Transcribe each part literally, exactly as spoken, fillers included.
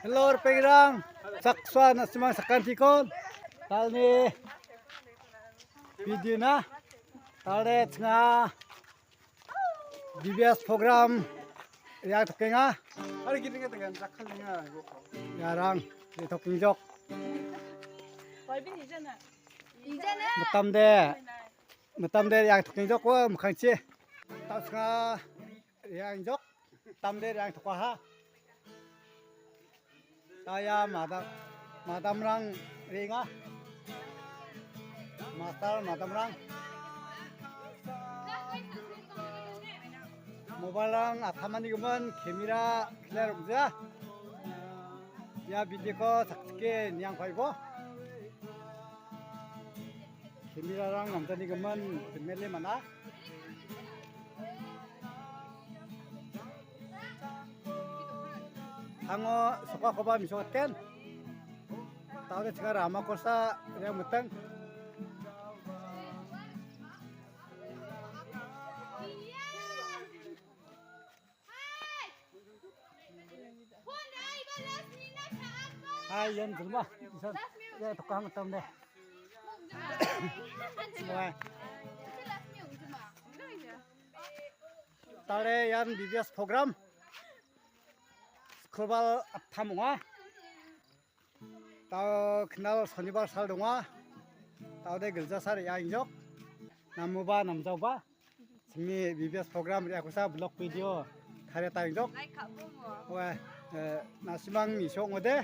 Hello, ripengrang. Saksua na·simang sakantikon. Talni video na. Tale chinga B B S program yang tokenga. Hari gini kan dengan cakal dengan. Yarang di toking jok. Balbin ijana. Ijana. Matam de. Matam de yang toking jok ko makangchi. Tasnga yang jok. Matam de yang tokaha. Taya madam, madamrang ringa. Master madamrang. Mobile rang atamani gimin camera clear ong·ja. Ia video ko saksike niang paibo. Camera rang namjani gimin pemele mana. Tango sokakoba misokatken. Taode chinga rama kosa yang meteng. Hai, ian jelma, isan, ia tokang tam de. Wah. Tale ian B B S program. Skulbal attam ong·a. Tao knal sonibar sal donga. Taode gilja sal re·a ingjok. Namoba namjaoba. Chingni B B S program re·akosa blog video taria ta ingjok. Like ka·bo mo. Oe, eh, na·simang isok ong·ode.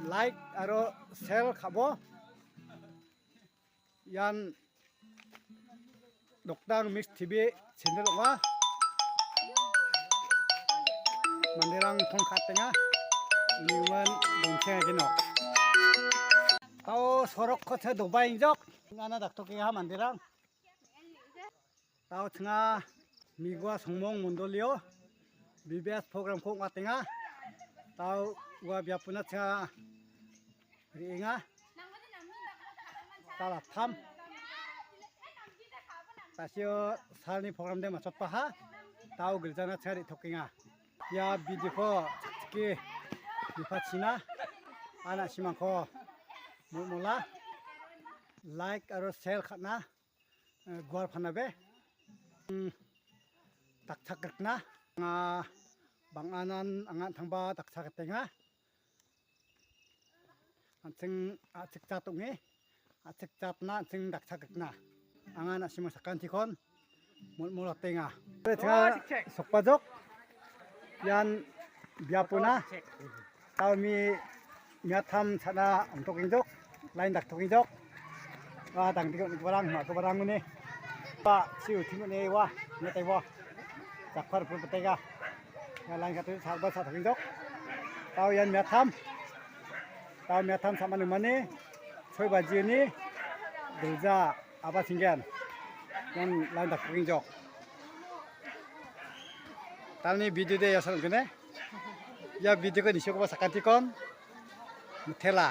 Like aro share ka·bo. Ian Dokdang Mix T V channel ong·a. Manderang tong ka·atenga. Uni uan dongcheng ageno. Tao sorok kothe doba ingjok. Nana daktokenga manderang. Tao chinga migua songmong mondolio B B S program ko ong·atenga. Tao ua biapona chinga re·enga. Tala tam. Tasio salni program de machotpaha. Tao giljana chinga re·tokenga. Ia video ko sakchike nipachina. Ana simangko molmola. Like aro share ka·na. Eh, guar panabe. Hmm, dakchak rikna. Anga bang·anan anga tangba dakchak ritenga. An·ching a·chik jat ong·e. A·chik jatna an·ching dakchak rikna. Anga na·simang sakantikon molmol atenga. Chinga sokbajok. Ian biapona. Taomi miatam sana ong·tokengjok, lain daktokengjok. Ah, dangdiko nikbarang, ma·giparang mone. Pa, siu, timo ne wa, ne taiwa. Jakpar pun petega. Ya, lain katu sarba sa tokengjok. Tao ian miatam. Tao miatam sama numane. Soi baji ni. Gilja, apa singgan. Ian lain daktokengjok. Talni video de yasal kene. Ia video ko nisio ko sakantikon. Mithela.